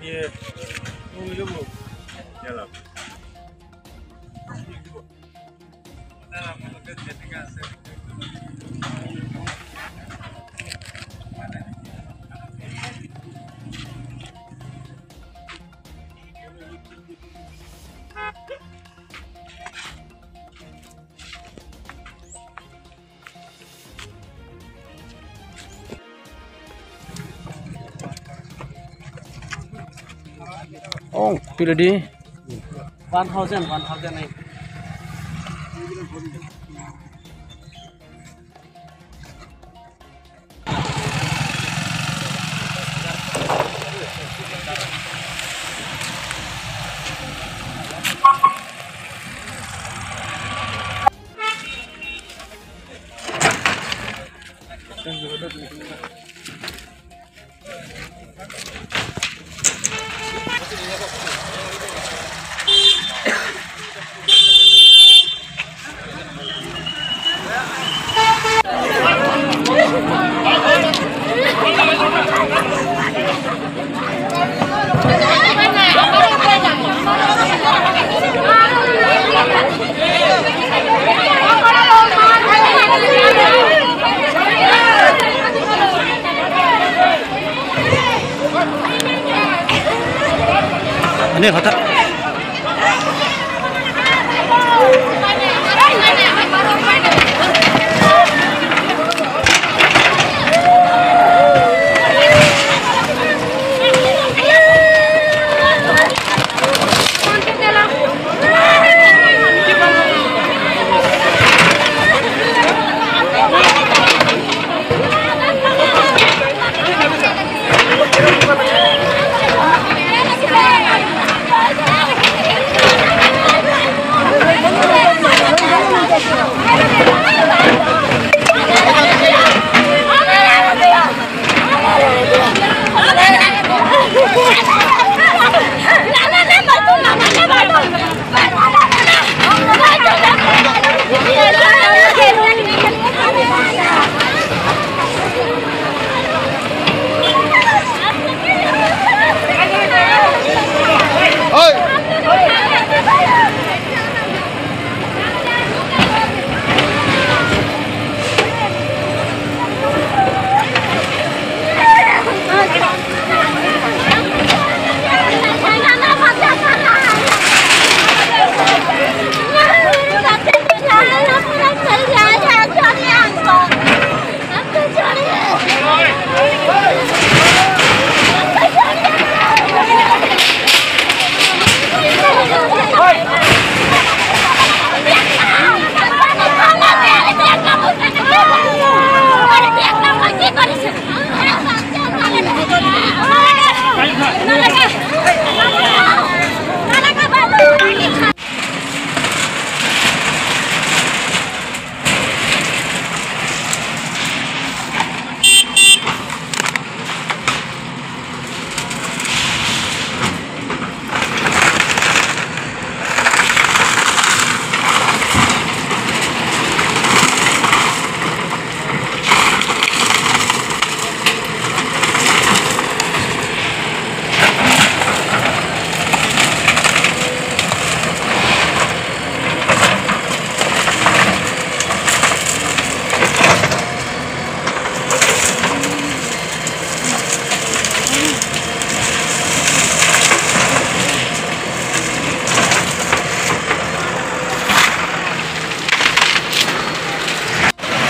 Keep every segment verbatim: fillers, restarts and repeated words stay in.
Iya. Tunggu dulu. Jalan. Oh, pila di? One thousand, one thousand eh. Ani kata.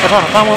Kata kamu.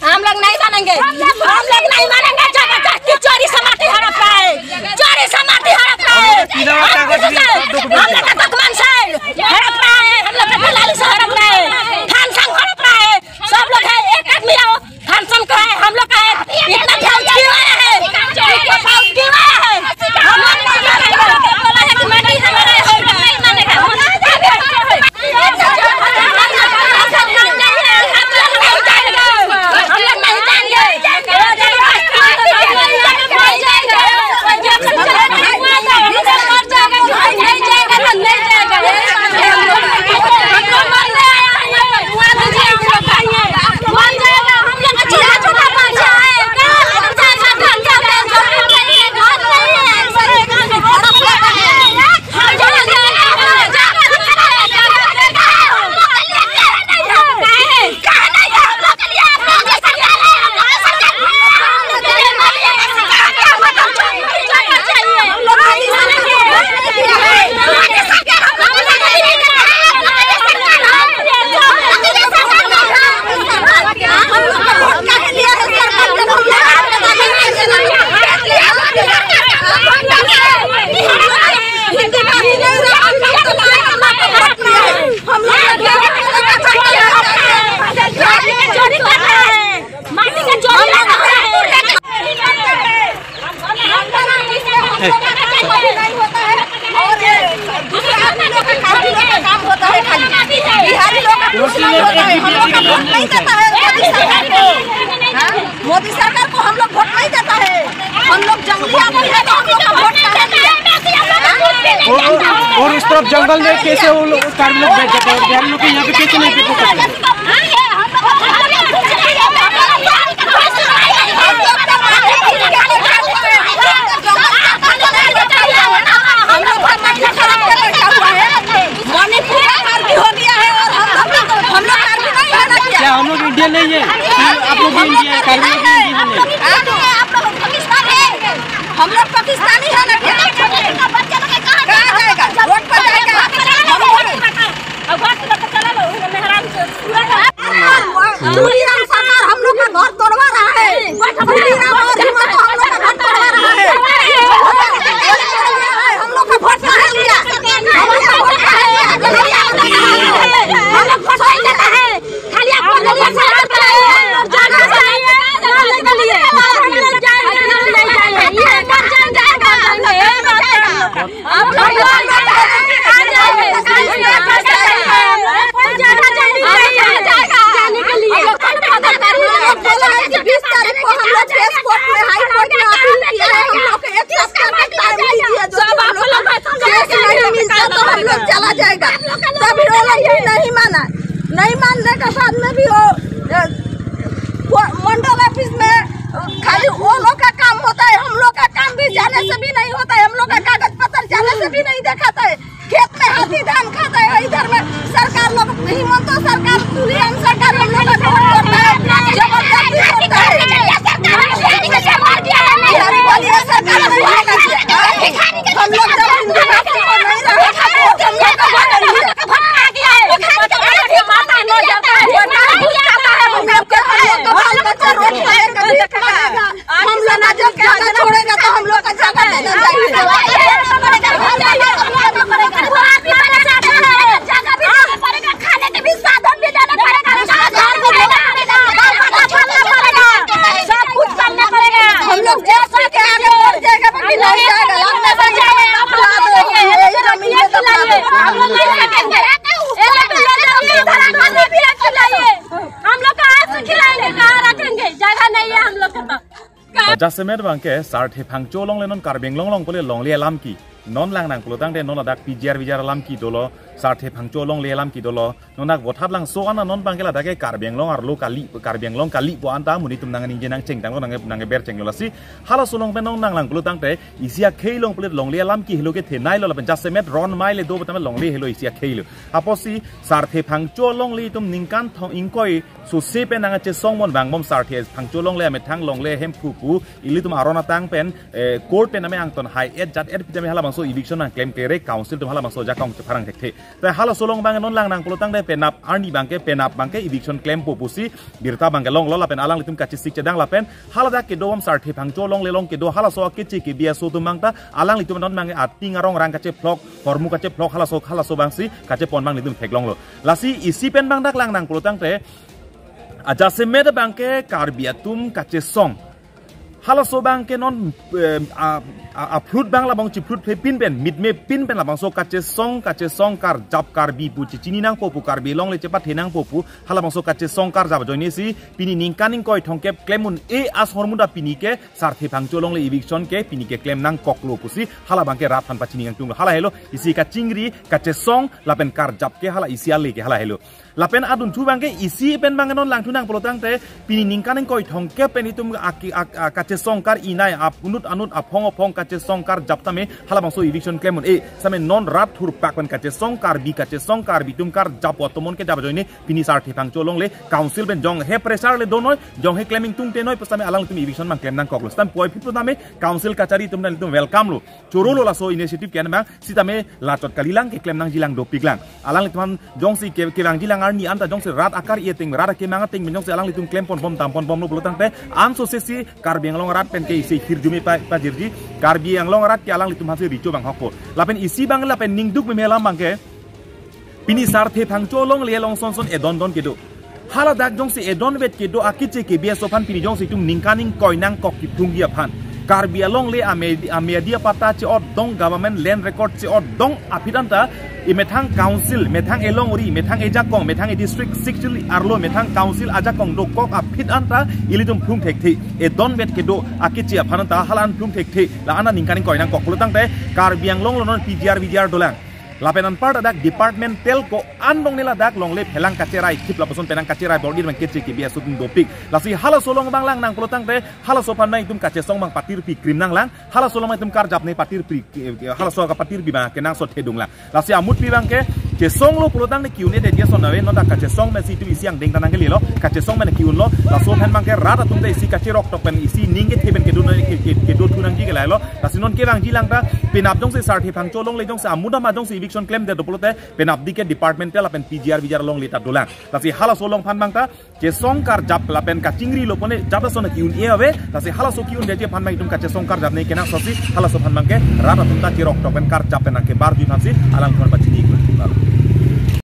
हम लोग नहीं मानेंगे, हम लोग नहीं मानेंगे। जब तक कि चोरी समाप्ति हड़प रहा है, चोरी समाप्ति हड़प रहा है। हम लोग का डॉक्यूमेंट से हड़प रहा है, हम लोग का दलाली से हड़प रहा है, थान संग हड़प रहा है। सब लोग है, एक आदमी आओ, थान संग का है, हम लोग का है। इतना फाउल क्यों आया है? इतना फाउल क्यों आया है? हम लोग नहीं मानेंगे। बिहारी लोग का कुछ नहीं होता है, हम लोग का भोट नहीं देता है मोदी सरकार को। हाँ? मोदी सरकार को हम लोग वोट नहीं देता है। हम लोग जंगली आदमी है तो हम लोग का वोट नहीं देता है। हाँ? और, और उस तरफ जंगल में कैसे वो लोग, कार्बी लोग बैठ जाते हैं, बिहारी लोग के यहाँ पे कैसे नहीं बैठ सकते? मणिपुर में कार्बी हो गया है और हम, हम लोग, हम लोग कार्बी नहीं है ना क्या? क्या हम लोग इंडिया नहीं है? आप लोग भी इंडिया है, कार्बी लोग भी इंडिया है। आप लोग पाकिस्तानी है ना क्या? कहाँ जाएगा? रोड पर जाएगा। हम लोग चूड़ीराम सरकार हम लोग का घर तोड़वा रहा है। चूड़ीराम और हिम्मत हम लोग का घर तोड़वा रहा है। हम लोग का वोट नहीं लिया। हम लोग का वोट नहीं लिया। हम लोग वोट नहीं लेता है। खाली आपको लोग का सहारा करता है। जाना चाहिए। जाने के लिए। हम लोग जाएंगे, नहीं जाएंगे। ये कर जाएंगे, जाएंगे। आप लोग बीस तारीख को हम लोग प्रेस कोर्ट में, हाई कोर्ट में अपील किया है, हम लोग को एक सप्ताह का टाइम दीजिए, जो हम लोग केस नहीं मिलता तो हम लोग चला जाएगा। तभी वो लोग भी नहीं माना, नहीं मानने के बाद में भी वो, अ, वो मंडल ऑफिस में खाली वो लोग का काम होता है, हम लोग का काम भी जाने से भी नहीं होता है, हम लोग का कागज पत्र जाने से भी नहीं दिखाता है। खेत में हाथी धान खाता है, इधर में सरकार लोग, हिमंत सरकार, तुलियन सरकार हम लोग का वोट करता है, जबरदस्ती करता है। बिहारी बोलिए सरकार को मारना चाहिए। हम लोग जब हिंदू राष्ट्र को नहीं रहे, हम लोग का वोट नहीं है। हम लोग के बाल बच्चा रोड पर कभी हम लोग का जगह छोड़ेगा तो हम लोग का जगह देना चाहिए। खाने के भी साधन भी देना पड़ेगा, सब कुछ करना पड़ेगा। हम लोग जैसे के आगे बढ़ जाएगा, बाकी नहीं जाएगा। हम लोग का आज खिलाएंगे, कहाँ रखेंगे, जगह नहीं है हम लोग का। Jasemet abangke Sarthe Phangcho along le non Karbi Anglong along pule longle alam ke Non lang nang pulotangte non ladak P G R V G R alam ke dolo, Sarthe Phangcho alongle alam ke dolo. Non dak Vothatlangso an non abangke ladak ke Karbi Anglong arlo kali, Karbi Anglong kali pu anta amonit atum nangningje nangchengtanglo, nang nangberchenglo. Lasi halaso along pen non nang lang pulotangte isi akhei along pulit longle alam ke helo kethenei lo lapen jasemet ron mai le do pu tame longle helo isi akhei lo. Apotsi Sarthe Phangcho alongle itum ningkan thong ingkoi sose pen nangkachesong mon vangbom Sarthe Phangcho alongle amethang longle Hemphu pu ilitum aron atang pen, eh, court pen ame angton hai-et jat-et pu tame halabangso eviction nangklemkle re, council atum halabangso ajakong chepharang thekthe. Te halaso along abang non lang nang pulotangte penap arni abangke, penap abangke eviction klempo pusi birta abangke longlo lapen alanglitum kachesik chedang lapen haladak kedobom Sarthe Phangcho alongle along kedo halaso akeche kebi aso atum abangta alanglitum non abangke ating arong rang kachephlok, hormu kachephlok halaso, halaso abangsi kachepon abang nelitum theklonglo. Lasi isi pen abang dak lang nang pulotangte ajasemet abangke Karbi atum kachesong. Halaso abangke non, eh, a, a, aphrut abang labang chiphrut phe pin pen, mitme pin pen labangso kachesong, kachesong karjap Karbi pu chechini nangpo pu, Karbi alongle chepathe nangpo pu, halabangso kachesong karjap ajoine si pini ningkan ingkoi thongkep klem un-e asor muda pini ke Sarthe Phangcho alongle eviction ke pini ke klem nangkoklo pusi hala abangke rat aphan pachini kangtung. Hala helo isi kachingri, kachesong lapen karjap ke hala isi ale ke hala helo. Lapen adunthu abangke isi pen abang non langthu nang pulotangte pini ningkan ingkoi thongkep pen itum aki-, ak-, ak-, kachesong kar-inei ap-, inut anut aphong aphong kachesong karjap tame halabangso eviction klem un-e. Same non rat thurpak pen kachesong Karbi, kachesong Karbi atum karjap atomon kejap ajoine pini Sarthe Phangcho alongle council pen jonghe pressure le donoi, jonghe klem ingtungte noi pu same alanglitum eviction abang klem nangkoklo. Stam puvoiphit pu tame council kachari atum nanglitum welcome lo. Chorolo laso initiative ke-en abang, sitame lachot kalilang, keklem nangjilang dopiklang. Alanglitum aphan jongsi ke, kevangjilang arni anta jongsi rat akar-i ateng, rat akemang ateng jongsi alanglitum klemponbom damponbomlo pulotangte ansose si Karbi Anglong arat pen ke isi hirjume pa, pajirji, Karbi Anglong arat ke alanglitum aphansi recho bang hokpo. Lapen isi abang lapen ningduk meme alam abangke pini Sarthe Phangcho alongle along sonson edondon kedo. Haladak jongsi edonvet kedo akeche kebi aso aphan pini jongsi itum ningkan ingkoi nangkok kiphungji aphan. Karbi alongle ame, ame adia patta che-otdong, government land record che-otdong aphi anta imethang council, methang elongri, methang ejakong, methang e-district sixty arlo, methang council ajakong dokok aphi anta ilitum phlung thekthe. Edonvet kedo akeche aphan anta hala-an phlung thekthe. La-an ningkan ingkoi nangkok pulotangte Karbi Anglong along non P G R V G R dolang. Lapen anparta dak departmental ko-an longle ladak longle phelang kacherai thip lapuson penang kacherai bordir abang keche kebi aso atum dopik. Lasi halaso along abang lang nang pulotangte halaso aphan abang itum kachesong abang patirpi krim nanglang. Halaso along itum karjap ne patirpi, eh, halaso kapatirpi abang kenangsot thedung lang. Lasi amutpi abangke chesonglo pulotangte ke-un-e de dia son ave, non ta kachesong pensi itum isi angdeng ta nangkelelo, kachesong pen ke-unlo. Laso aphan abangke rat atum ta isi kacherok tok pen isi ning kethe pen kedo na ke, ke, kedo thu nangji ke lahelo. Lasi non kevangjilang ta penap jongsi Sarthe Phangcho alongle jongsi amudam ajongsi eviction klemdet do pulote penapdi ke departmental lapen P G R V G R alongle ta dolang. Lasi halaso along aphan abang ta chesong karjap lapen kachingri lo pone jat ason ke-un-e ave. Lasi halaso ke-un-eji aphan abang itum kachesong karjap ne kenangsotsi halaso aphan abangke rat atum ta cherok tok pen karjap pen nangkebarji aphansi alangtum aphan pachini.